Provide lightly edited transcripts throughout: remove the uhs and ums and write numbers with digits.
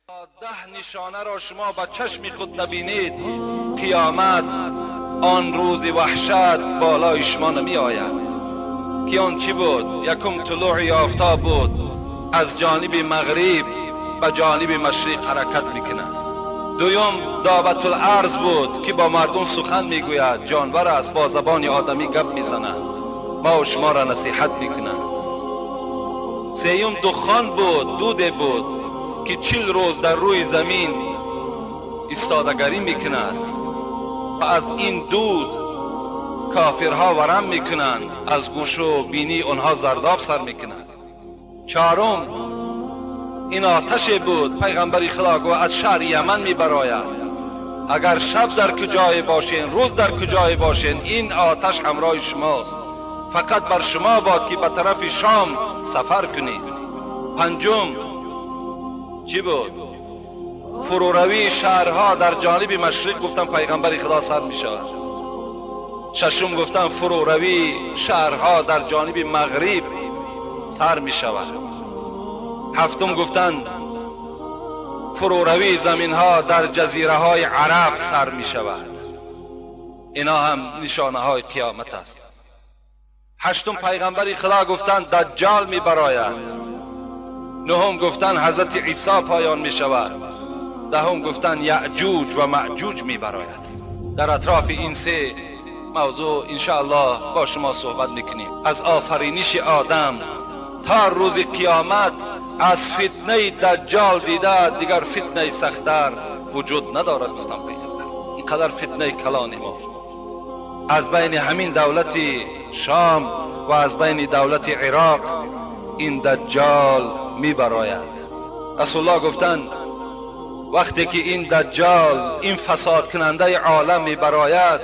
10 нишонаро шумо ба чашми худ набинед, қиёмат он рӯзи ваҳшат болои шумо намеояд. Ки он чӣ буд? Якум тулӯи офтоб буд, аз ҷониби мағриб ба ҷониби машриқ ҳаракат мекунад. Дуюм Доббатул-арз буд, ки бо мардум сухан мегӯяд, ҷонвар аст, бо забони одамӣ гап мезанад, мо шуморо насиҳат мекунад. Сеюм духон буд, дуде буд, ки 40 рӯз дар рӯи замин истодагарӣ мекунад ва аз ин дуд кофирҳо варам мекунанд, аз гӯшу бинии онҳо зардоб сар мекунад. Чорум ин оташе буд, пайғамбари Худо гуфт, аз шаҳри Яман мебарояд. Агар шаб дар куҷое бошен, рӯз дар куҷое бошен, ин оташ ҳамроҳи шумост. Фақат бар шумо бод, ки ба тарафи Шом сафар кунед. Панҷум чӣ буд? Фуруравии шаҳрҳо дар ҷониби машриқ, гуфтан пайғамбари Худо, сар мешавад. Шашум гуфтан фуруравии шаҳрҳо дар ҷониби мағриб сар мешавад. Ҳафтум гуфтан фуруравии заминҳо дар ҷазираҳои араб сар мешавад. Ино ҳам нишонаҳои қиёмат аст. Ҳаштум пайғамбари Худо гуфтанд, Даҷҷол мебарояд. Нуҳум гуфтанд, ҳазрати Исо поён мешавад. Даҳум гуфтанд, Яъҷуҷ ва Маъҷуҷ мебарояд. Дар атрофи ин се мавзӯъ иншоаллоҳ бо шумо суҳбат мекунем. Аз офариниши одам то рӯзи қиёмат аз фитнаи Даҷҷол дида дигар фитнаи сахттар вуҷуд надорад, гуфтам пайғамбар. Ин қадар фитнаи калони мо аз байни ҳамин давлати Шом ва аз байни давлати Ироқ ин Даҷҷол мебарояд. Расулуллоҳ гуфтанд, вақте ки ин Даҷҷол, ин фасодкунандаи олам мебарояд,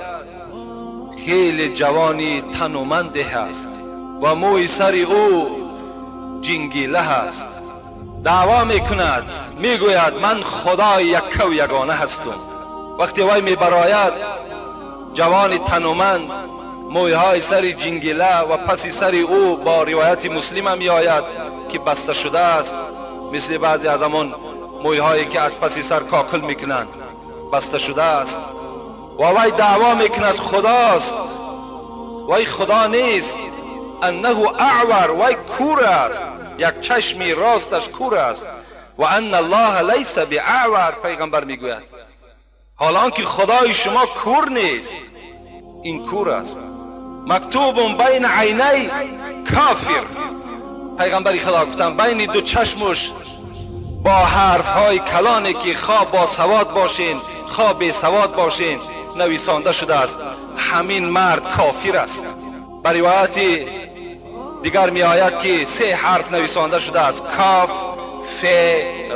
хеле ҷавони тануманде ҳаст ва мӯи сари ӯ ҷингила ҳаст. Даъво мекунад, мегӯяд, ман худои яккаву ягона ҳастум. Вақте вай мебарояд, ҷавони тануманд, мӯйҳои сари ҷингила ва паси сари ӯ, бо ривояти Муслима меояд, ки баста шудааст, мисли баъзе аз ҳамон мӯйҳое ки аз паси сар кокил мекунанд, баста шудааст ва вай даъво мекунад, худост. Вай худо нест. Аннаҳу аъвар, вай кур аст, як чашми росташ кур аст. Ва анна аллоҳа лайса биаъвар. Пайғамбар мегӯяд, ҳол он ки худои шумо кур нест, ин кур аст. Мактубун байна айнай кофир. Пайғамбари Худо гуфтанд, байни ду чашмуш бо ҳарфҳои калоне, ки хоҳ босавод бошен, хоҳ бесавод бошен, нависонда шудааст, ҳамин мард кофир аст. Ба ривояти дигар меояд, ки се ҳарф нависонда шудааст: каф, фе,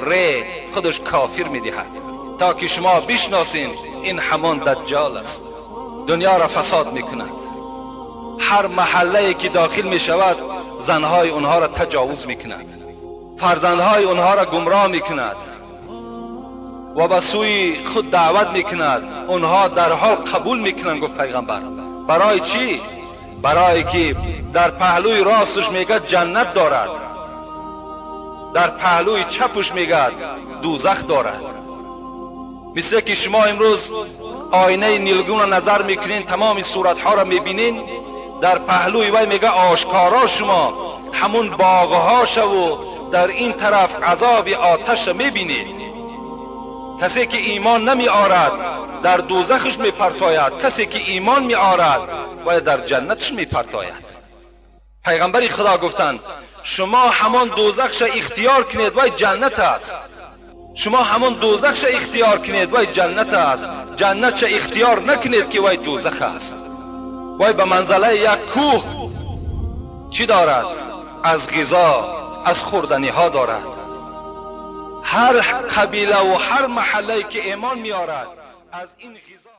ре. Худаш кофир медиҳад, то ки шумо бишносин, ин ҳамон Даҷҷол аст. Дунёро фасод мекунад. Ҳар маҳаллае ки дохил мешавад, занҳои онҳоро таҷовуз мекунад, фарзандҳои онҳоро гумроҳ мекунад ва ба сӯи худ даъват мекунад. Онҳо дар ҳол қабул мекунанд, гуфт пайғамбар. Барои чӣ? Барое ки дар паҳлӯи росташ мегӯяд, ҷаннат дорад, дар паҳлӯи чапуш мегӯяд, дӯзах дорад. Мисле ки шумо имрӯз оинаи нилгунро назар мекунед, тамоми суратҳоро мебинед, дар паҳлӯи вай мега ошкоро шумо ҳамун боғҳошаву дар ин тараф азоби оташро мебинед. Касе ки имон намеорад, дар дӯзахаш мепартояд, касе ки имон меорад, вай дар ҷаннаташ мепартояд. Пайғамбари Худо гуфтанд, шумо ҳамон дӯзахша ихтиёр кунед, вай ҷаннат аст. Шумо ҳамон дӯзахша ихтиёр кунед, вай ҷаннат аст. Ҷаннатша ихтиёр накунед, ки вай дӯзах аст. Вай ба манзалаи як кӯҳ чӣ дорад? Аз ғизо, аз хӯрданиҳо дорад. Ҳар қабилаву ҳар маҳаллае ки имон меорад, аз ин ғизо.